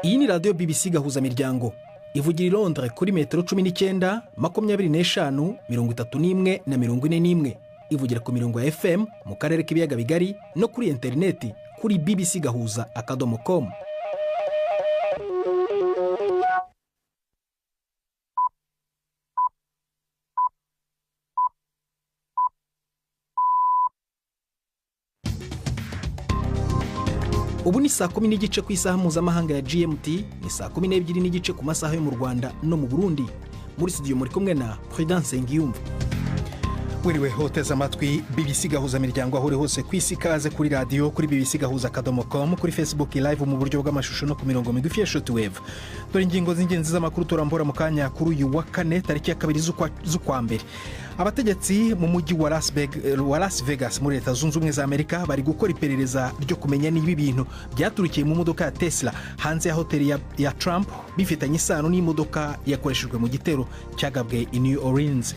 Iyi ni radiyo BBC Gahuzamiryango, ivugira i Londres kuri metero 19, 25, 31 na 41. Ivugira ku mirongo ya FM mu karere k'ibiyaga bigari no kuri interineti kuri bbcgahuza.com. Ubu ni 10:30 ku isaha mpuzamahanga ya GMT, ni 12:30 ku masaha yo mu Rwanda no mu Burundi. Muri studio muri kumwe na Prudence Ngiyumva. Wiriwe hoteza amatwi BBC Gahuzamiryango aho uri hose ku isi. Ikaze kuri radiyo, kuri bbcgahuza.com, kuri Facebook Live mu buryo bw'amashusho no ku mirongo migufi ya shortwave. Dore ingingo z'ingenzi z'amakuru turambura mu kanya kuri uyu wa kane, tariki ya 2 z'ukwa mbere. Abategetsi mu mujyi wa Las Vegas muri Leta Zunze Ubumwe za Amerika bari gukora iperereza ryo kumenya niba ibintu byaturikiye mu modoka ya Tesla hanze ya hoteli ya Trump bifitanye isano n'imodoka yakoreshejwe mu gitero cyagabwe i New Orleans.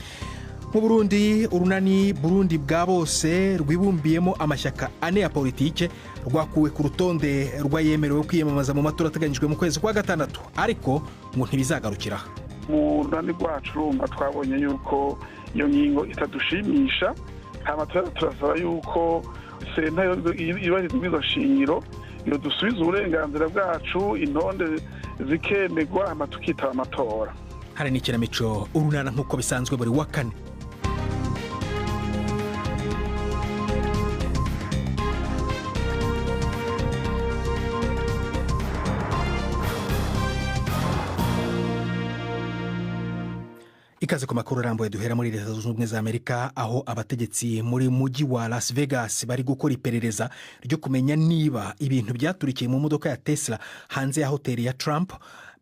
Mu Burundi, urunani Burundi bwa bose rwibumbiyemo amashyaka ane ya politike rwakuwe ku rutonde rw'ayemerewe kwiyamamaza mu matora ateganyijwe mu kwezi kwa gatandatu, ariko ngo ntibizagarukira. Mu runani rwacu urumva twabonye yuko iyo ngingo itadushimisha, hama turasaba yuko senta yubahiriza izo shingiro yodusubiza uburenganzira bwacu, intonde zikemegwa, hama tukitaba amatora. Hari n'ikinamico Urunana nk'uko bisanzwe buri wa kane. Ikaze ku makuru arambuye. Duhera muri Leta Zunze Ubumwe za Amerika, aho abategetsi muri mujyi wa Las Vegas bari gukora iperereza ryo kumenya niba ibintu byaturikiye mu modoka ya Tesla hanze ya hoteli ya Trump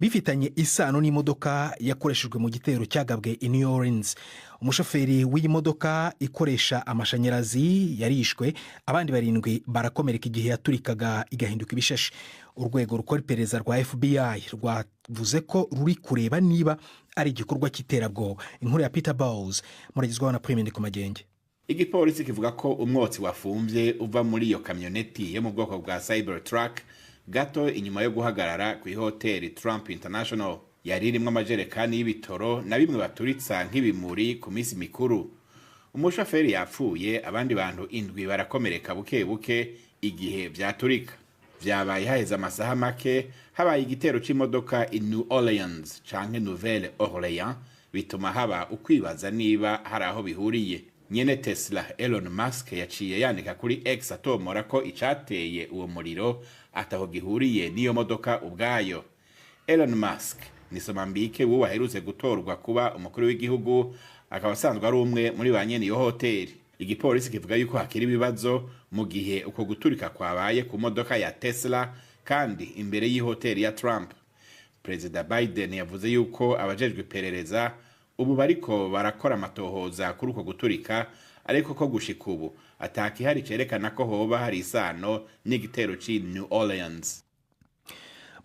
bifitanye isano n'imodoka yakoreshejwe mu gitero cyagabwe i New Orleans. Umushoferi w'iyi modoka ikoresha amashanyarazi yarishwe, abandi barindwi barakomereka igihe yaturikaga igahinduka ibishashi. Urwego rukora iperereza rwa FBI rwavuze ko ruri kureba niba ari igikorwa cy'iterabwoba. Inkuru ya Peter Bowles muragezwaho na Prime ku Magenge. Igipolisi kivuga ko umwotsi wafumbye uva muri iyo kamyoneti yo mu bwoko bwa Cybertruck gato inyuma yo guhagarara ku ihoteli Trump International. Yari irimwo amajerekani y'ibitoro na bimwe baturitsa nk'ibimuri ku minsi mikuru. Umushoferi yapfuye, abandi bantu indwi barakomereka buke buke igihe vyaturika. Vyabaye haheze amasaha make habaye igitero c'imodoka i New Orleans canke Nouvelle Orleans, bituma haba ukwibaza niba hari aho bihuriye. Nyene Tesla Elon Musk yaciye yandika kuri X atomora ko icateye uwo muriro ataho gihuriye n'iyo modoka ubwayo. Elon Musk ni somambike w'uwo aherutse gutorwa kuba umukuru w'igihugu, akaba asanzwe ari umwe muri ba nyene iyo hoteli. Igipolisi kivuga yuko hakiri ibibazo mu gihe uko guturika kwabaye ku modoka ya Tesla kandi imbere y'ihoteli ya Trump. Perezida Biden yavuze yuko abajejwe iperereza ubu bariko barakora amatohoza kuri uko guturika, ariko ko gushika ubu atakihari cerekana ko hoba hari isano n'igitero c'i New Orleans.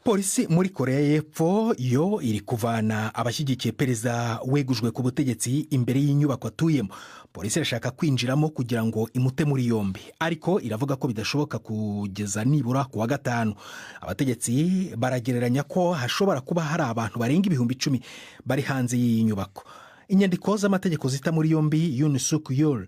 Polisi muri Korea y'Epfo yo iri kuvana abashyigikiye perezida wegujwe ku butegetsi imbere y'inyubako atuyemo. Polisi irashaka kwinjiramo kugira ngo imute muri yombi, ariko iravuga ko bidashoboka kugeza nibura ku wa gatanu. Abategetsi baragereranya ko hashobora kuba hari abantu barenga 10,000 bari hanze y'iyi nyubako. Inyandiko z'amategeko zita muri yombi Yoon Suk Yeol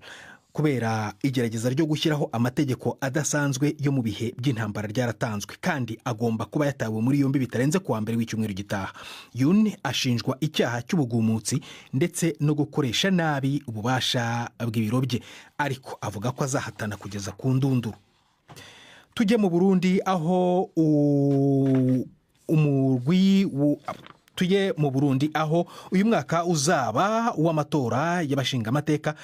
kubera igerageza ryo gushyiraho amategeko adasanzwe yo mu bihe by'intambara ryaratanzwe, kandi agomba kuba yatawe muri yombi bitarenze kuwa mbere w'icyumweru gitaha. Yoon ashinjwa icyaha cy'ubugumutsi ndetse no gukoresha nabi ububasha bw'ibiro bye, ariko avuga ko azahatana kugeza ku ndunduro. Tujye mu Burundi aho umurwi tujye mu Burundi aho uyu mwaka uzaba uw'amatora y'abashingamateka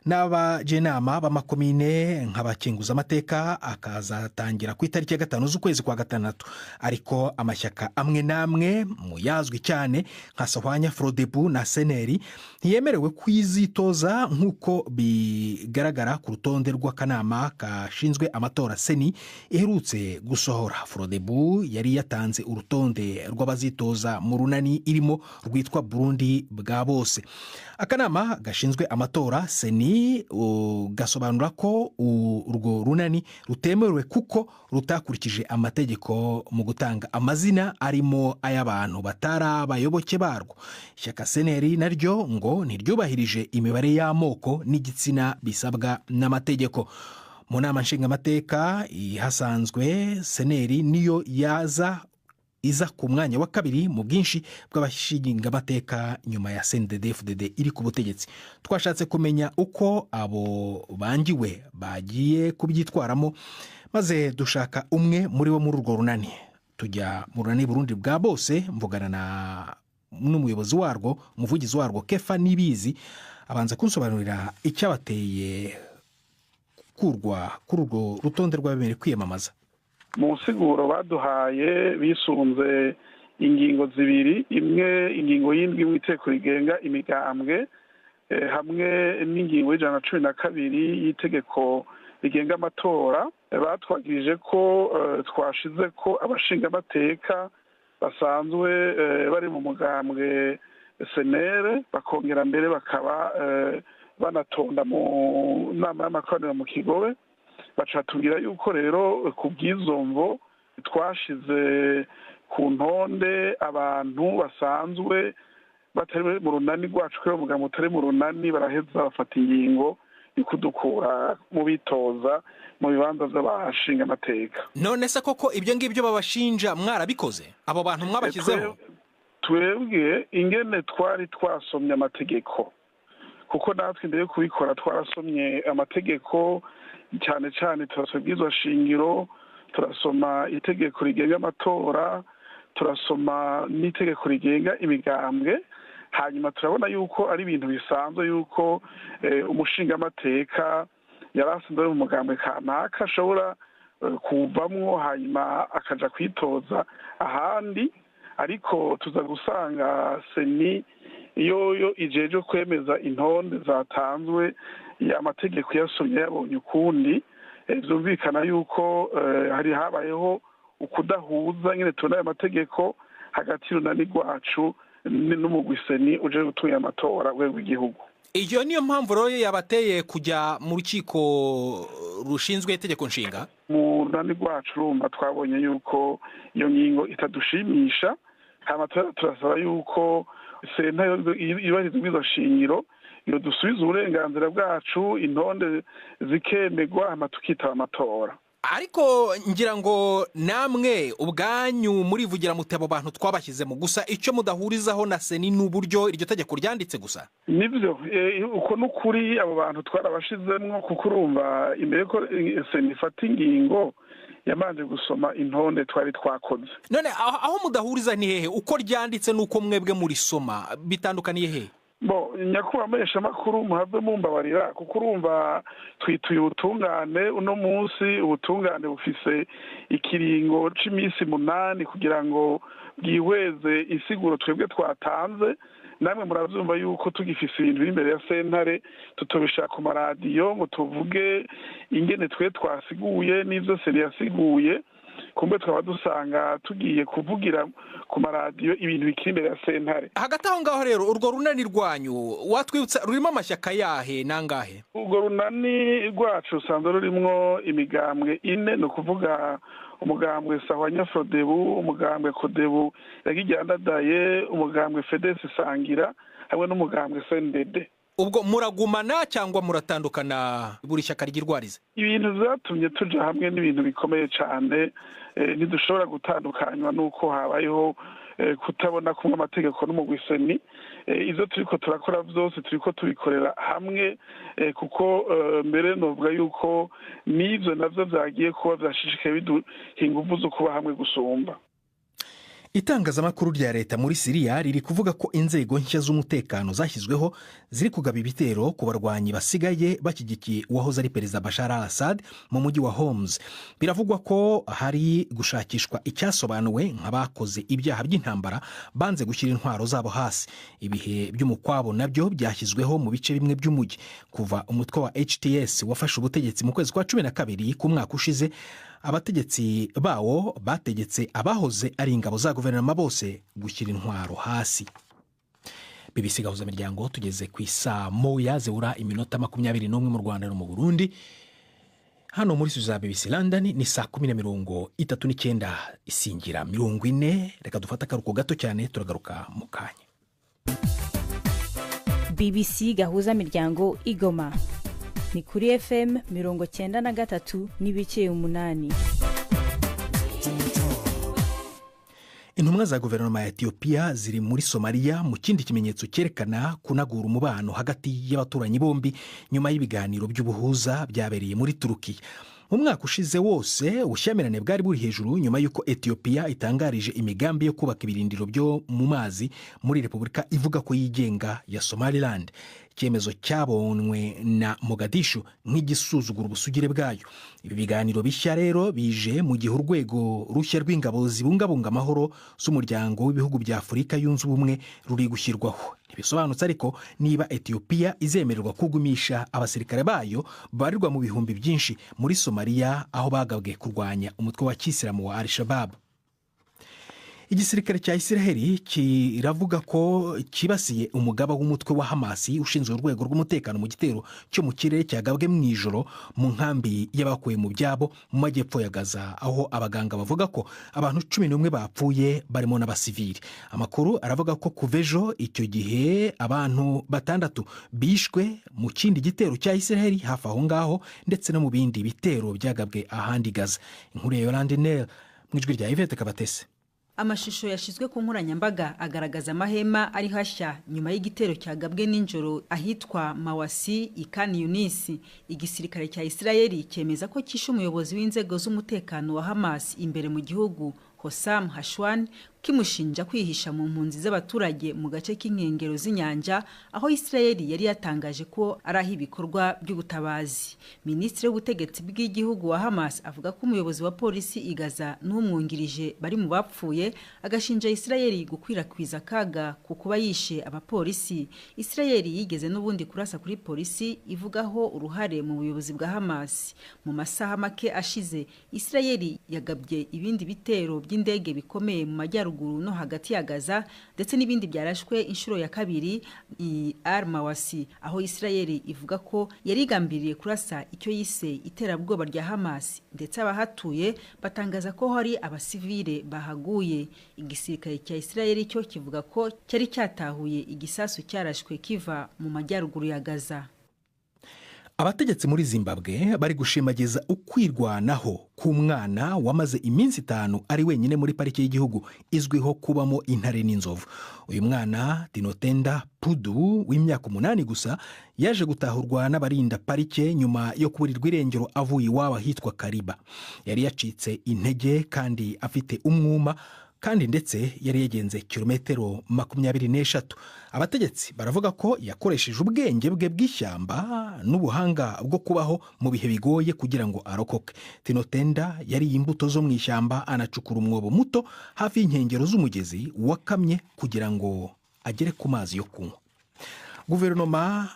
n'abajenama b'amakomine nk'abakenguzamateka, akazatangira ku itariki ya 5 z'ukwezi kwa gatandatu. Ariko amashyaka amwe n'amwe mu yazwi cyane nka Sahwanya Frodebu na Seneri ntiyemerewe kwizitoza nk'uko bigaragara ku rutonde rw'akanama kashinzwe amatora Seni iherutse gusohora. Frodebu yari yatanze urutonde rw'abazitoza mu runani irimo rwitwa Burundi bwa bose. Akanama gashinzwe amatora Seni Seneri ugasobanura ko urwo runani rutemerewe kuko rutakurikije amategeko mu gutanga amazina arimo ay'abantu batari abayoboke barwo. Ishyaka Seneri naryo ngo ntiryubahirije imibare y'amoko n'igitsina bisabwa n'amategeko. Mu nama nshingamateka ihasanzwe, Seneri niyo yaza iza ku mwanya wa kabiri mu bwinshi bw'abashingamateka nyuma ya CNDD-FDD iri ku butegetsi. Twashatse kumenya uko abo bangiwe bagiye kubyitwaramo, maze dushaka umwe muri bo muri urwo runani. Tujya mu runani Burundi bwa bose, mvugana na n'umuyobozi warwo, umuvugizi warwo Kefa Nibizi, abanza kunsobanurira icyabateye gukurwa kuri urwo rutonde rw'abemerewe kwiyamamaza. Mu nsiguro baduhaye, bisunze ingingo zibiri: imwe ingingo y'indwi w'iteko rigenga imigambwe, hamwe n'ingingo y'112 y'itegeko rigenga amatora. Batwagirije ko twashize ko abashingamateka basanzwe bari mu mugambwe senere, bakongera mbere bakaba banatonda mu nama y'amakoraniro mu Kigobe. Baca tubwira yuko rero ku bw'izo mvo twashize ku ntonde abantu basanzwe batari mu runani rwacu, kubera umugambi utari mu runani. Baraheza bafata ingingo yo kudukura mu bitoza mu bibanza by'abashinga amateka. None se koko ibyo ngibyo babashinja mwarabikoze? Abo bantu mwabashyizeho? Twebwe ingene twari twasomye amategeko, kuko natwe imbere yo kubikora twarasomye amategeko, cyane cyane turasoma ibwirizwa shingiro, turasoma itegeko rigenga amatora, turasoma n'itegeko rigenga imigambwe. Hanyuma turabona yuko ari ibintu bisanzwe yuko umushingamateka yari asanzwe ari mu mugambwe kanaka ashobora kuvamwo, hanyuma akaja kwitoza ahandi. Ariko tuza gusanga CENI iyo ijeje kwemeza intonde zatanzwe, amategeko yasomye yabonye ukundi. Byumvikana yuko hari habayeho ukudahuza nyine tubona ayo mategeko hagati y'urunani rwacu n'umugwi CENI uje gutunganya amatora rwego rw'igihugu. Iyo niyo mpamvu rero yabateye kujya mu rukiko rushinzwe itegeko nshinga? Mu runani rwacu, urumva, twabonye yuko iyo ngingo itadushimisha, hama turasaba yuko sentare yubahiriza ibwirizwa shingiro iyo dusubiza uburenganzira bwacu, intonde zikemegwa, hama tukitaba amatora. Ariko ngira ngo namwe ubwanyu murivugira muti abo bantu twabashyizemo, gusa icyo mudahurizaho na CENI ni uburyo iryo tegeko ryanditse gusa. Nibyo, uko n'ukuri, abo bantu twarabashizemwo, kuko urumva imbere ko CENI ifata ingingo yabanje gusoma intonde twari twakoze. None aho mudahuriza ni hehe? Uko ryanditse n'uko mwebwe murisoma bitandukaniye hehe? Bo, nyakubahwa mpeshamakuru, muhave mumbabarira, kuko urumva twituye ubutungane uno munsi. Ubutungane bufise ikiringo c'iminsi 8 kugira ngo bwihweze insiguro twebwe twatanze. Namwe muravyumva yuko tugifise ibintu biri imbere ya sentare tutobishaka ku maradiyo ngo tuvuge ingene twe twasiguye n'ivyo CENI yasiguye. Kumbe twaba dusanga tugiye kuvugira ku maradiyo ibintu bikiri imbere ya sentare. Hagati aho ngaho rero, urwo runani rwanyu, watwibutsa rurimo amashyaka yahe nangahe? Urwo runani rwacu rusanzwe rurimwo imigambwe ine, ni ukuvuga umugambwe Sahwanya Frodebu, umugambwe Kodebu Yagijyandadaye, umugambwe Fedesi Sangira, hamwe n'umugambwe CNDD. Ubwo muragumana cyangwa muratandukana, buri shyaka ryirwarize? Ibintu vyatumye tuja hamwe n'ibintu bikomeye cane, ntidushobora gutandukanywa n'uko habayeho kutabona kumwe amategeko n'umugwi CENI. Ivyo turiko turakora vyose turiko tubikorera hamwe, kuko mbere novuga yuko n'ivyo navyo vyagiye kuba vyashishikaye biduha inguvu zo kuba hamwe gusumba. Itangazamakuru rya leta muri Siriya riri kuvuga ko inzego nshya z'umutekano zashyizweho ziri kugaba ibitero ku barwanyi basigaye bashyigikiye uwahoze ari perezida Bashar al Assad mu mujyi wa Homs. Biravugwa ko hari gushakishwa icyasobanuwe nk'abakoze ibyaha by'intambara banze gushyira intwaro zabo hasi. Ibihe by'umukwabo nabyo byashyizweho mu bice bimwe by'umujyi. Kuva umutwe wa HTS wafashe ubutegetsi mu kwezi kwa 12 ku mwaka ushize, abategetsi bawo bategetse abahoze ari ingabo za guverinoma bose gushyira intwaro hasi. BBC Gahuza Miryango, tugeze ku isaa moya zibura iminota 21 mu Rwanda no mu Burundi. Hano muri studio za BBC London ni saa 10:39 isingira 40. Reka dufate akaruhuko gato cyane, turagaruka mu kanya. BBC Gahuza Miryango Igoma ni kuri FM 93.8. Intumwa za guverinoma ya Etiyopiya ziri muri Somaliya mu kindi kimenyetso cyerekana kunagura umubano hagati y'abaturanyi bombi nyuma y'ibiganiro by'ubuhuza byabereye muri Turukiya. Mu mwaka ushize wose ubushyamirane bwari buri hejuru nyuma y'uko Etiyopiya itangarije imigambi yo kubaka ibirindiro byo mu mazi muri Repubulika ivuga ko yigenga ya Somaliland, icyemezo cyabonwe na Mogadishu nk'igisuzugura ubusugire bwayo. Ibi biganiro bishya rero bije mu gihe urwego rushya rw'ingabo zibungabunga amahoro z'umuryango w'ibihugu bya Afurika yunze ubumwe ruri gushyirwaho. Ntibisobanutse ariko niba Etiyopiya izemererwa kugumisha abasirikare bayo barirwa mu bihumbi byinshi muri Somaliya, aho bagabwe kurwanya umutwe wa kisilamu wa Al-Shabaab. Igisirikare cya Isiraheli kiravuga ko kibasiye umugaba w'umutwe wa Hamasi ushinzwe urwego rw'umutekano mu gitero cyo mu kirere cyagabwe mu ijoro mu nkambi y'abakuwe mu byabo mu majyepfo ya Gaza, aho abaganga bavuga ko abantu 11 bapfuye barimo n'abasivili. Amakuru aravuga ko kuva ejo icyo gihe abantu 6 bishwe mu kindi gitero cya Isiraheli hafi aho ngaho, ndetse no mu bindi bitero byagabwe ahandi Gaza. Inkuru ya Yolande Nel mu ijwi rya Yvette Kabatese. Amashusho yashizwe ku nkoranyambaga agaragaza amahema ari hashya nyuma y'igitero cyagabwe n'injoro ahitwa Mawasi ikani Yunisi. Igisirikare cya Isirayeli cyemeza ko kishe umuyobozi w'inzego z'umutekano wa Hamas imbere mu gihugu Hossam Hashwan, kimushinja kwihisha mu mpunzi z'abaturage mu gace k'inkengero z'inyanja, aho Isirayeli yari yatangaje ko ari aho ibikorwa by'ubutabazi. Minisitiri w'ubutegetsi bw'igihugu wa Hamas avuga ko umuyobozi wa polisi i Gaza n'umwungirije bari mu bapfuye, agashinja Isirayeli gukwirakwiza akaga ku kuba yishe abapolisi. Isirayeli yigeze n'ubundi kurasa kuri polisi ivugaho uruhare mu buyobozi bwa Hamas. Mu masaha make ashize Isirayeli yagabye ibindi bitero by'indege bikomeye mu majyaruguru no hagati ya Gaza, ndetse n'ibindi byarashwe inshuro ya kabiri i Al-Mawasi, aho Isirayeli ivuga ko yarigambiriye kurasa icyo yise iterabwoba rya Hamas, ndetse abahatuye batangaza ko hari abasivile bahaguye. Igisirikare cya Isirayeli cyo kivuga ko cyari cyatahuye igisasu cyarashwe kiva mu majyaruguru ya Gaza. Abategetsi muri Zimbabwe bari gushimagiza ukwirwanaho k'umwana wamaze iminsi 5 ari wenyine muri parike y'igihugu izwiho kubamo intare n'inzovu. Uyu mwana Tinotenda Pudu w'imyaka 8 gusa yaje gutahurwa n'abarinda parike nyuma yo kuburirwa irengero avuye iwabo ahitwa Kariba. Yari yacitse intege kandi afite umwuma, kandi ndetse yari yagenze kilometero 23. Abategetsi baravuga ko yakoresheje ubwenge bwe bw'ishyamba n'ubuhanga bwo kubaho mu bihe bigoye kugira ngo arokoke. Tinotenda yari imbuto zo mu ishyamba, anacukura umwobo muto hafi y'inkengero z'umugezi wakamye kugira ngo agere ku mazi yo kunywa. Guverinoma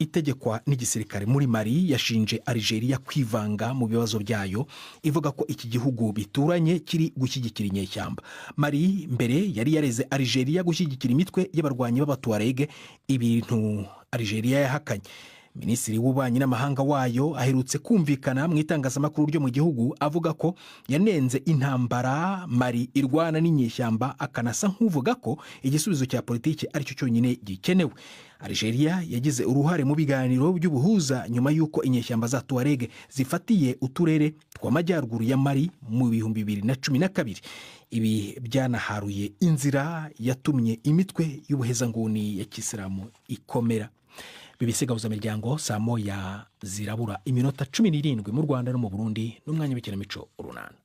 itegekwa n'igisirikare muri Mali yashinje Algeria kwivanga mu bibazo byayo, ivuga ko iki gihugu bituranye kiri gushyigikira inyeshyamba. Mali mbere yari yareze Algeria gushyigikira imitwe y'abarwanyi b'abatuareg, ibintu Algeria yahakanye. Minisitiri w'ububanyi n'amahanga wayo aherutse kumvikana mu itangazamakuru ryo mu gihugu avuga ko yanenze intambara Mali irwana n'inyeshyamba, akanasa nk'uvuga ko igisubizo cya politiki aricyo cyonyine gikenewe. Algeria yagize uruhare mu biganiro by'ubuhuza nyuma y'uko inyeshyamba za Tuareg zifatiye uturere tw'amajyaruguru ya Mali mu 2012. Ibi byanaharuye inzira yatumye imitwe y'ubuhezanguni ya kisilamu ikomera. BBC Gahuza Miryango, saa moya zirabura iminota 17 mu Rwanda no mu Burundi, n'umwanya w'ikinamico Urunana.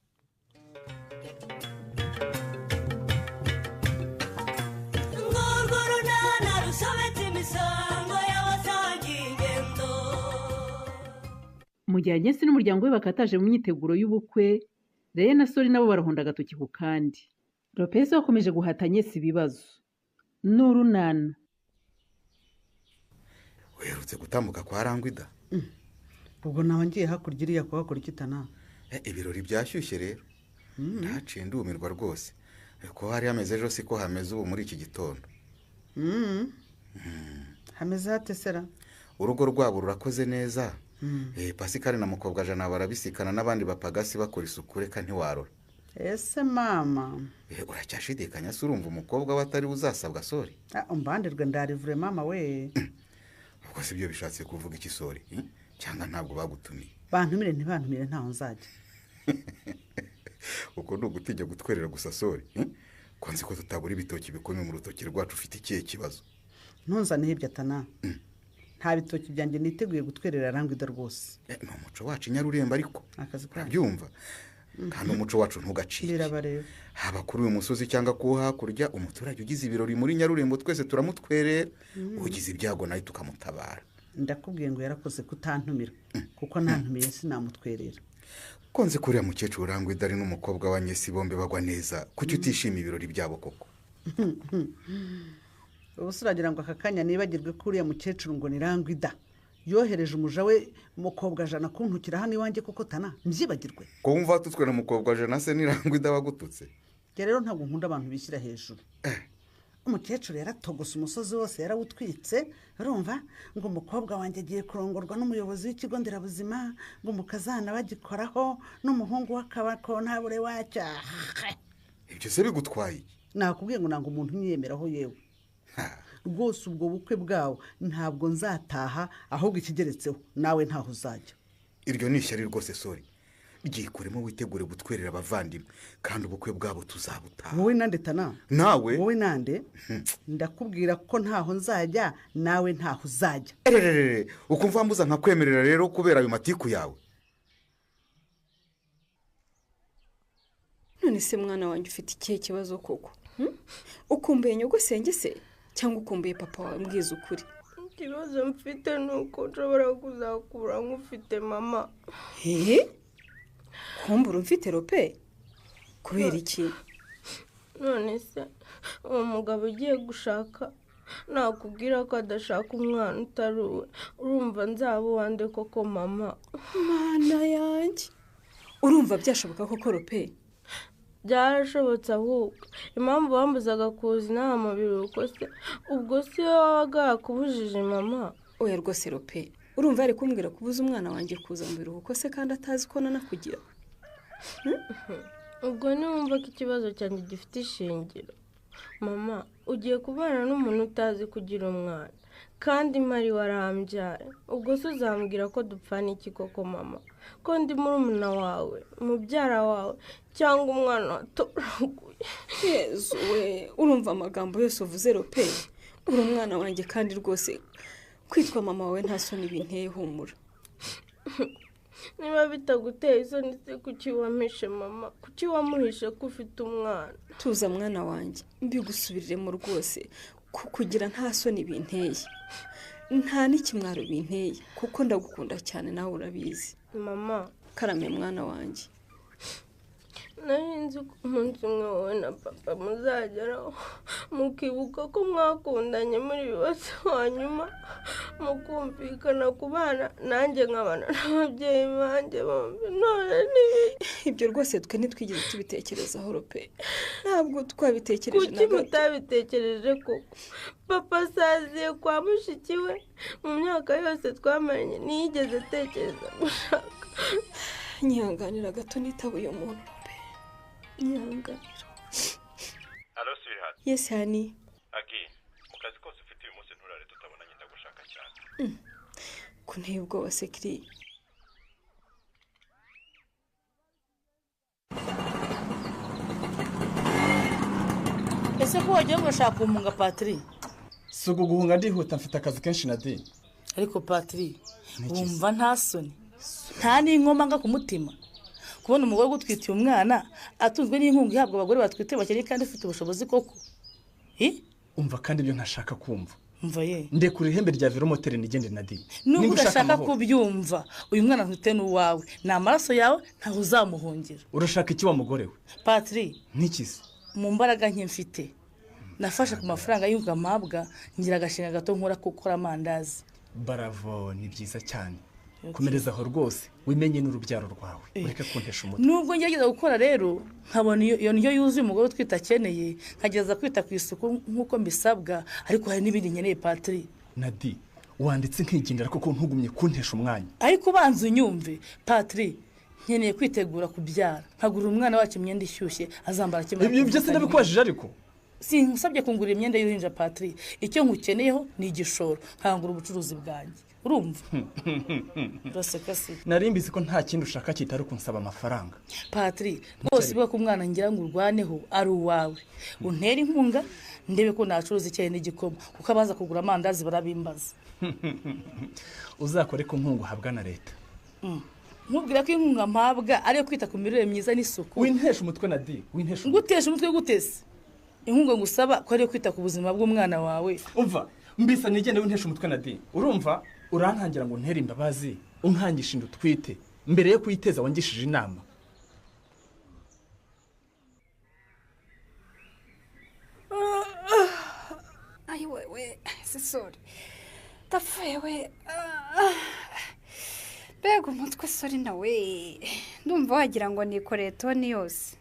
Mu gihe Agnes n'umuryango we bakataje mu myiteguro y'ubukwe, Leya na Sori nabo barahonda agatoki ku kandi. Lopez wakomeje guhata Agnes ibibazo. N'urunana. Uherutse gutambuka kwa Rangwida? Ubwo nawe ngiye hakurya iriya kuhakora ikitana. Ibirori byashyushye rero. Ntaciye ndumirwa rwose. Ko hari hameze ejo siko hameze ubu muri iki gitondo. Hameze hate sera? Urugo rwabo rurakoze neza. Pascal na mukobwa Jana barabisikana n'abandi bapagasi bakora isuku, reka ntiwarora. Ese mama, uracyashidikanya se? Urumva umukobwa we atari uzasabwa Sori? Umbandirwe ndarivure mama we. Ubwo si byo bishatse kuvuga iki Sori? Cyangwa ntabwo bagutumiye? Bantumire ntibantumire ntaho nzajya. Uko ni ugutinya gutwerera gusa Sori. Ko nzi ko tutabura ibitoki bikomeye mu rutoki rwacu, ufite ikihe kibazo? Ntunzaneho ibyo atana. Nta bitoki byanjye niteguye gutwerera Rangwida rwose. Ni umuco wacu Nyarurembo ariko urabyumva, kandi umuco wacu ntugacike. Haba kuri uyu musozi cyangwa ku hakurya, umuturage ugize ibirori muri Nyarurembo twese turamutwerera, ugize ibyago nawe tukamutabara. Ndakubwiye ngo yarakoze kutantumira, kuko ntantumiye sinamutwerera. Konze kuriya mukecuru Rangwida ari n'umukobwa wa Nyesi bombe bagwa neza, kuki utishima ibirori byabo koko? Ubu se uragira ngo aka kanya nibagirwe ko uriya mukecuru ngo ni Rangwida yohereje umuja we mukobwa Jana kuntukira hano iwanjye koko tana mbyibagirwe? Ko wumva watutswe na mukobwa Jana se ni Rangwida wagututse? Njye rero ntabwo nkunda abantu bishyira hejuru. Umukecuru yaratogose umusozi wose yarawutwitse, urumva ngo umukobwa wanjye agiye kurongorwa n'umuyobozi w'ikigo nderabuzima, ngo umukazana bagikoraho n'umuhungu w'akabakontabure wacyo. Ibyo se bigutwaye? Nakubwiye ngo nanga umuntu unyiyemeraho yewe. Rwose ubwo bukwe bwawo ntabwo nzataha, ahubwo ikigeretseho nawe ntaho uzajya. Iryo ni ishyari rwose Sori, ryikuremo witegure gutwerera abavandimwe, kandi ubukwe bwabo tuzabutaha. Wowe nande tana? Nawe wowe nande? Ndakubwira ko ntaho nzajya, nawe ntaho uzajya. Ukumva mbuza nkakwemerera rero kubera ayo matiku yawe? None se mwana wanjye ufite ikihe kibazo koko? Ukumbuye nyogosenge se cyangwa ukumbuye papa wawe? Mbwiza ukuri. Ikibazo mfite ni uko nshobora kuzakura nk'ufite mama. Kumbura umfite Rope? Kubera iki? None se uwo mugabo ugiye gushaka nakubwira ko adashaka umwana utari uwe, urumva nzaba uwande koko mama? Mana yanjye, urumva byashoboka koko Rope? Byarashobotse ahubwo. Impamvu bambuzaga kuza inaha mu biruhuko se ubwo si we wabaga yakubujije mama? Oya rwose Rope, urumva yari kumbwira kubuza umwana wanjye kuza mu biruhuko se kandi atazi ko nanakugira? Ubwo niwumva ko ikibazo cyanjye gifite ishingiro mama, ugiye kubana n'umuntu utazi kugira umwana kandi mari warambyaye, ubwo se uzambwira ko dupfana iki koko mama? Ko ndi murumuna wawe, mubyara wawe cyangwa umwana watoraguye? Yezu we, urumva amagambo yose uvuze Rope? Uri umwana wanjye kandi rwose kwitwa mama wawe nta soni binteye, humura. Niba bitaguteye isoni se kuki wampishe mama? Kuki wamuhishe ko ufite umwana? Tuza mwana wanjye, mbigusubiriremo rwose, kukugira nta soni binteye, nta n'ikimwaro binteye, kuko ndagukunda cyane nawe urabizi. Mama. Karame mwana wanjye, nari nzi ko umunsi umwe wowe na papa muzageraho mukibuka ko mwakundanye muri bibazo, hanyuma mukumvikana ku bana, nanjye nkabana n'ababyeyi banjye bombi. None ibyo rwose twe ntitwigeze tubitekerezaho Rope, ntabwo twabitekereje. Kuki mutabitekereje koko? Papa asaziye kwa mushiki we, mu myaka yose twamaranye ntiyigeze atekereza gushaka. Nyihanganira gato nitaba uyu muntu Rope, nyihanganira. Hello sweetheart. Yes honey. Agi, mu kazi kose ufite uyu munsi nturare tutabonanye, ndagushaka cyane. Kunteye ubwoba se Kiri? Ese ko wagiye ngo ushaka umuhunga Patri? Si uguhunga ndihuta, mfite akazi kenshi na di. Ariko Patri, wumva nta soni, nta n'inkomanga ku mutima kubona umugore ugutwitiye umwana atunzwe n'inkunga ihabwa abagore batwite bakennye kandi ufite ubushobozi koko? Umva kandi ibyo ntashaka kumva. Umva ye, ndekura ihembe rya velomoteri nigende na di. Nubwo udashaka kubyumva, uyu mwana ntwite n'uwawe, ni amaraso yawe, ntaho uzamuhungira. Urashaka iki wa mugore we? Patri, ntikize mu mbaraga nke mfite nafashe ku mafaranga y'inkunga mpabwa ngira agashinga gato nkora gukora amandazi. Bravo, ni byiza cyane. Komereza aho rwose wimenye n'urubyaro rwawe, ureke kuntesha umutwe. Nubwo ngerageza gukora rero nkabona iyo ndyo yuzuye umugore utwite akeneye, nkagerageza kwita ku isuku nk'uko mbisabwa, ariko hari n'ibindi nkeneye Patri. Nadi, wanditse nkigendera koko ntugumye kuntesha umwanya. Ariko ubanza unyumve Patri, nkeneye kwitegura kubyara, nkagurira umwana wacu imyenda ishyushye azambara akimara. Ibyo byose ndabikubajije ariko sinsabye kungurira imyenda y'uruhinja Patri, icyo nkukeneyeho ni igishoro nkangura ubucuruzi bwanjye. Urumva? Uraseka se? Nari mbizi ko nta kindi ushaka kitari kunsaba amafaranga. Patri, rwose ibuka ko umwana ngira ngo urwaneho ari uwawe. Untera inkunga ndebe ko nacuruza icyayi n'igikoma, kuko abaza kugura amandazi barabimbaza. Uzakore ku nkunga uhabwa na leta. Nkubwira ko inkunga mpabwa ari iyo kwita ku mirire myiza n'isuku. Wintesha umutwe Nadi, wintesha umutwe. Ngutesha umutwe gutese? Inkunga ngusaba ko ari iyo kwita ku buzima bw'umwana wawe. Umva, mbisa nigende wintesha umutwe Nadi. Urumva? Urankangira ngo ntere imbabazi, unkangisha inda utwite mbere yo kuyiteza wangishije inama. Ayi wewe, sisori ndapfuye we, mbega umutwe sori nawe, ndumva wagira ngo nikoreye toni yose.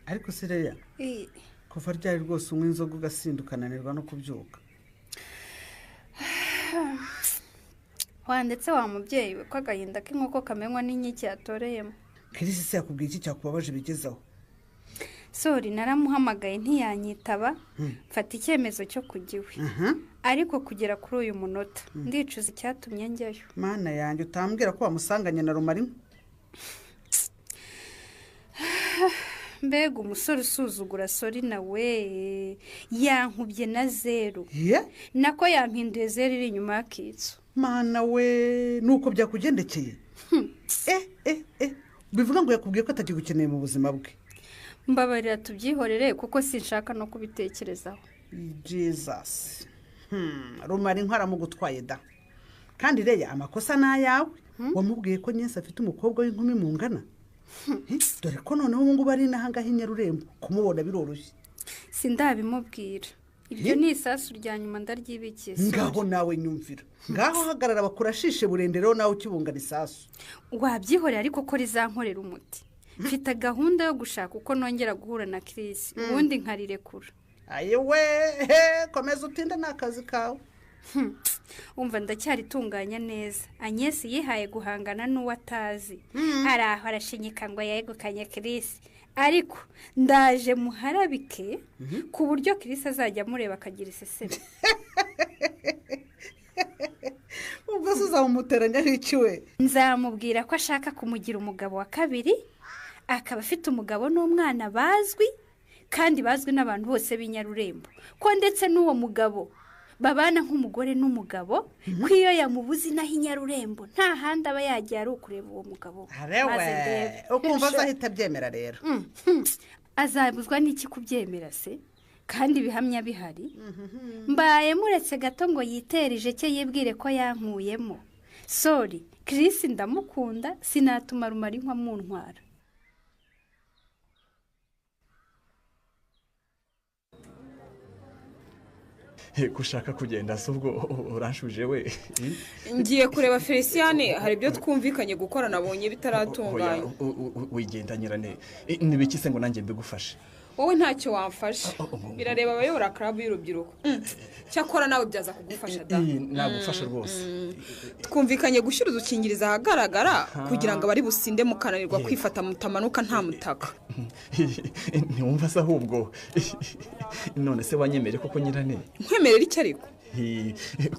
Ariko se Reya, kuva ryari rwose unywa inzoga ugasinda ukananirwa no kubyuka? Wandetse wa mubyeyi we ko agahinda k'inkoko kamenywa n'inkike yatoreyemo. Kirisi se yakubwiye iki cyakubabaje bigezaho? Sori naramuhamagaye ntiyanyitaba, mfata icyemezo cyo kujya iwe. Ariko kugera kuri uyu munota ndicuza icyatumye njyayo. Mana yanjye, utambwira ko wamusanganye na Rumarinkwa? Mbega umusore usuzugura sori nawe, yankubye na zeru. Nako yampinduye zeru iri inyuma y'akitso. Mana we, nuko byakugendekeye? Bivuga ngo yakubwiye ko atakigukeneye mu buzima bwe. Mbabarira tubyihorere kuko sinshaka no kubitekerezaho. Jesus. Rumarinkwa aramugutwaye da. Kandi Reya, amakosa ni ayawe. Wamubwiye ko Nyesi afite umukobwa w'inkumi mungana. Dore ko noneho ubu ngubu ari n'ahangaha i Nyarurembo, kumubona biroroshye. Sindabimubwira. Ibyo ni isasu rya nyuma ndaryibikiye. Ngaho nawe nyumvira. Ngaho hagarara bakurashishe burendero nawe ukibungana isasu. Wabyihorera ariko ko rizankorera umuti. Mfite gahunda yo gushaka uko nongera guhura na Chris, ubundi nkarirekura. Ayewe, komeza utinde n'akazi kawe. Umva ndacyaritunganya neza. Agnes yihaye guhangana n'uwo atazi. Araho arashinyika ngo yegukanye Chris. Ariko ndaje muharabike ku buryo Chris azajya amureba akagira iseseme. Ubwo se uzamuteranya iki we? Nzamubwira ko ashaka kumugira umugabo wa kabiri, akaba afite umugabo n'umwana bazwi kandi bazwi n'abantu bose b'inyarurembo, ko ndetse n'uwo mugabo babana nk'umugore n'umugabo, ko iyo yamubuze inaha inyarurembo nta handi aba yagiye ari ukureba uwo mugabo. Maze ukumva azahita abyemera rero. Azabuzwa n'iki kubyemera se? Kandi ibihamya bihari. Mbaye muretse gato ngo yiterije cye yibwire ko yankuyemo. Sorry, Chris ndamukunda, sinatuma Rumarinkwa muntwara. Kushaka kugenda se ubwo uranshuje we? Ngiye kureba Feliciane, hari ibyo twumvikanye gukora nabonye bitaratunganye. Wigenda nyirane, nibiki se ngo nanjye mbigufashe? Wowe ntacyo wamfasha, birareba abayobora club y'urubyiruko. Cyakora nawe byaza kugufasha da. Nagufasha rwose. Twumvikanye gushyira udukingirizo ahagaragara kugira ngo abari businde mukananirwa kwifata mutamanuka nta mutaka. Ntiwumva se ahubwo? None se wanyemere koko nyirane? Nkwemerera iki ariko?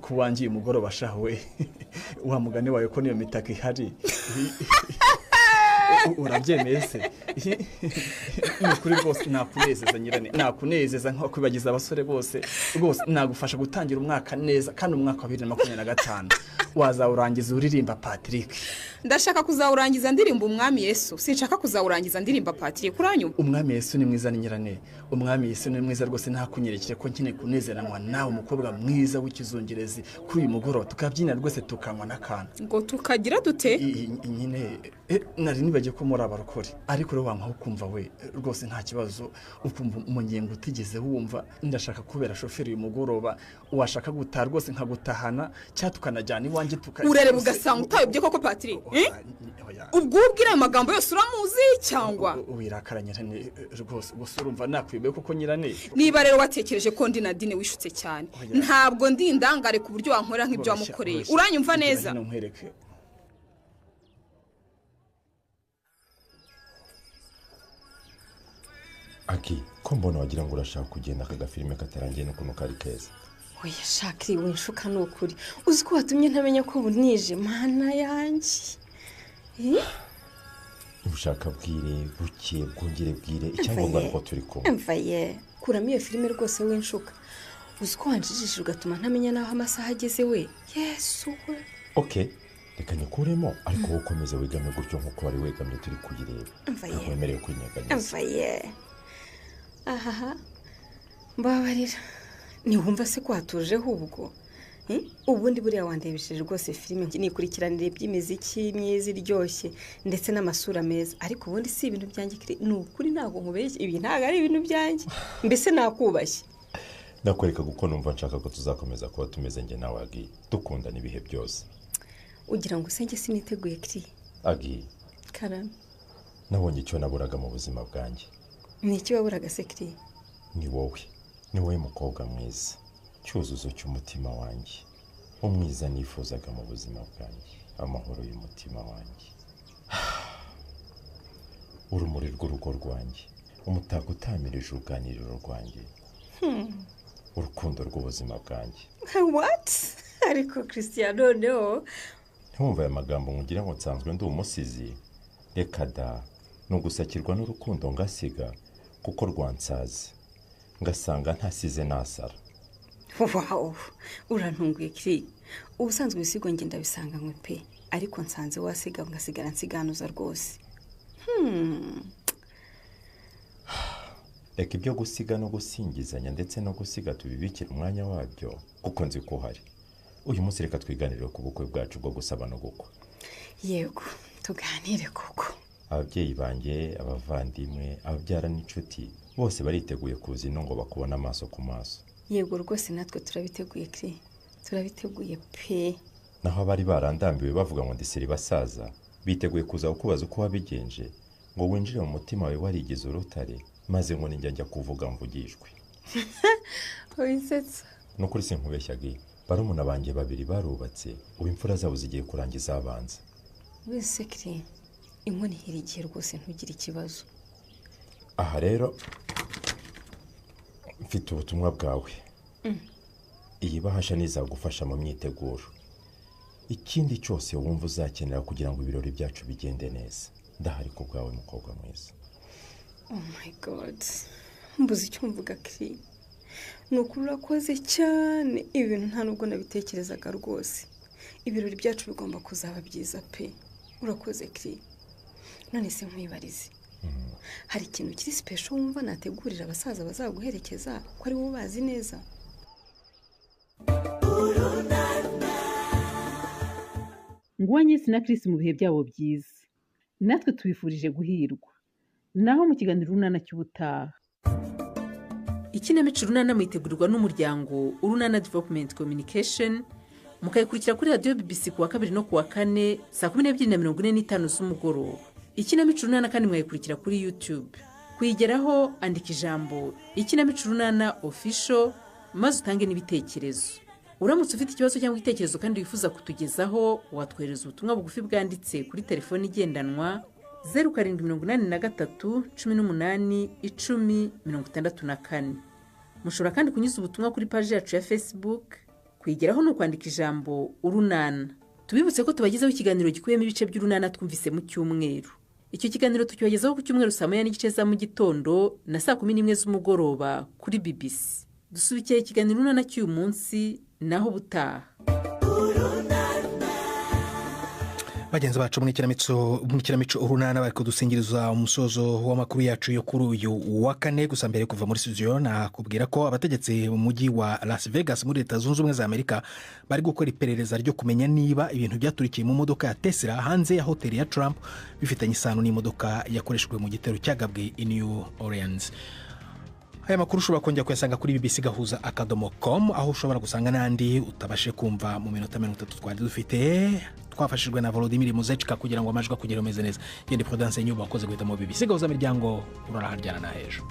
Kuwangiye umugoroba shawe, wa mugani wawe ko niyo mitaka ihari. Urabyemeye se? Ni ukuri rwose nakunezeza nyirane, nakunezeza nko kwibagiza abasore bose rwose. Nagufasha gutangira umwaka neza, kandi umwaka wa 2025 wazawurangiza uririmba Patrick. Ndashaka kuzawurangiza ndirimba umwami Yesu, sinshaka kuzawurangiza ndirimba Patrick. Uranyumva? Umwami Yesu ni mwiza nyirane, umwami Yesu ni mwiza rwose. Ntakunyerekere ko nkeneye kunezeranwa nawe, umukobwa mwiza w'ikizungerezi, kuri uyu mugoroba tukabyina rwose tukanywa n'akantu. Ngo tukagira dute? Nyine nari nibagiye ko muri abarokore, ariko rero wampaho ukumva we rwose nta kibazo, ukumva umunyenga utigeze wumva. Ndashaka kubera shoferi uyu mugoroba, washaka gutaha rwose nkagutahana, cyangwa tukanajyana iwanjye. iwanjye tukajya. Urareba ugasanga utayobye koko Patrick? Ubwo ubwira ayo magambo yose uramuzi cyangwa? Wirakara nyirane rwose, gusa urumva nakwibeye koko nyirane. Niba rero watekereje ko ndi Nadine wishutse cyane, ntabwo ndi indangare ku buryo wankorera nk'ibyo wamukoreye. Uranyumva neza? Aki, ko mbona wagira ngo urashaka kugenda aka gafilime katarangiye n'ukuntu kari keza. Oya Shakiri, winshuka ni ukuri. Uzi ko watumye ntamenya ko bunije, mana yanjye. Ushaka bwire buke bwongere bwire icyangombwa nuko turi kumwe. Mva ye, kuramo iyo filime rwose winshuka. Uzi ko wanjijije ugatuma ntamenya naho amasaha ageze we. Yesu we. Okay, reka nyikuremo ariko wowe ukomeze wegame gutyo nkuko wari wegamye turi kuyireba. Ntabwo wemerewe kwinyeganyeza. Mva ye. Ahaha, mbabarira. Ntiwumva se ko hatujeho ubwo? Ubundi buriya wandebesheje rwose filime nikurikiranire by'imiziki myiza iryoshye ndetse n'amasura meza, ariko ubundi si ibintu byanjye. Ni ukuri ntabwo nkubeshye, ibi ntabwo ari ibintu byanjye, mbese nakubashye. Nakwereka kuko numva nshaka ko tuzakomeza kuba tumeze njye nawe Agi, dukundana ibihe byose. Ugira ngo usenge siniteguye Kiri? Agi, karame, nabonye icyo naburaga mu buzima bwanjye. Ni iki waburaga se Kiri? Ni wowe, ni wowe mukobwa mwiza, cyuzuzo cy'umutima wanjye, umwiza nifuzaga mu buzima bwanjye, amahoro y'umutima wanjye, urumuri rw'urugo rwanjye, umutako utamirije uruganiriro rwanjye, urukundo rw'ubuzima bwanjye. What? Ariko Christian noneho ntiwumva aya magambo nkugira ngo nsanzwe ndi umusizi. Reka da, ni ugusakirwa n'urukundo ngasiga kuko rwansaze ngasanga ntasize nasara. Wow, urantunguye Kiri. Ubusanzwe ibisigo njye ndabisanga nkwe pe, ariko nsanze wasiga ngasigara nsiganuza rwose. Reka ibyo gusiga no gusingizanya ndetse no gusiga tubibikira umwanya wabyo kuko nzi ko uhari. Uyu munsi reka twiganirire ku bukwe bwacu bwo gusaba no gukwa. Yego, tuganire koko. Ababyeyi banjye, abavandimwe, ababyara n'inshuti bose bariteguye kuza ino ngo bakubone amaso ku maso. Yego rwose natwe turabiteguye Kiri, turabiteguye pe. Naho abari barandambiwe bavuga ngo ndiseri basaza, biteguye kuza kukubaza uko wabigenje ngo winjire mu mutima wawe warigize urutare, maze ngo ninjya njya kuvuga mvugishwe. Wisetsa. Nukuri sinkubeshyaga, barumuna banjye babiri barubatse, ubu imfura zabo zigiye kurangiza abanza. Wese Kiri, inkoni ihera igihe rwose ntugire ikibazo. Aha rero mfite ubutumwa bwawe. Iyi bahasha nizagufasha mu myiteguro. Ikindi cyose wumva uzakenera kugira ngo ibirori byacu bigende neza, ndahari ku bwawe mukobwa mwiza. Oh my God, mbuze icyo mvuga Kiri. Ni ukuri urakoze cyane, ibi bintu nta nubwo nabitekerezaga rwose. Ibirori byacu bigomba kuzaba byiza pe. Urakoze Kiri. None se nkwibarize, hari ikintu kiri special wumva nategurira abasaza bazaguherekeza ko ari bo bazi neza? Nguwo Agnes na Chris mu bihe byabo byiza, natwe tubifurije guhirwa. Naho mu kiganiro Urunana cy'ubutaha. Ikinamico Urunana muyitegurirwa n'umuryango Urunana Development Communication, mukayikurikira kuri radiyo BBC kuwa kabiri no kuwa kane saa 12:45 z'umugoroba. Ikinamico Urunana kandi mwayikurikira kuri YouTube. Kuyigeraho andika ijambo Ikinamico Urunana Official maze utange n'ibitekerezo. Uramutse ufite ikibazo cyangwa igitekerezo kandi wifuza kutugezaho, watwohereza ubutumwa bugufi bwanditse kuri telefoni igendanwa 0783 18 10 64. Mushobora kandi kunyuza ubutumwa kuri paji yacu ya Facebook. Kuyigeraho ni ukwandika ijambo Urunana. Tubibutse ko tubagezaho ikiganiro gikubiyemo ibice by'Urunana twumvise mu cyumweru. Icyo kiganiro tukibagezaho ku cyumweru saa 1:30 za mu gitondo na saa 11 z'umugoroba kuri BBC. Dusubikiye ikiganiro Urunana cy'uyu munsi, naho butaha. Bagenzi bacu mu ikinamico Urunana bari kudusingiriza umusozo w'amakuru yacu yo kuri uyu wa kane. Gusa mbere kuva muri studio nakubwira ko abategetsi mu mujyi wa Las Vegas muri Leta Zunze Ubumwe za Amerika bari gukora iperereza ryo kumenya niba ibintu byaturikiye mu modoka ya Tesla hanze ya hoteli ya Trump bifitanye isano n'imodoka yakoreshejwe mu gitero cyagabwe i New Orleans. Aya makuru ushobora kongera kuyasanga kuri bbc-gahuza.com, aho ushobora gusanga n'andi utabashe kumva mu minota 30 twari dufite. Twafashijwe na Volodymyr Muzechka kugira ngo amajwi akugere umeze neza. Gende Prudence Nyuba wakoze guhitamo BBC Gahuza Miryango. Uraraharyana na hejuru.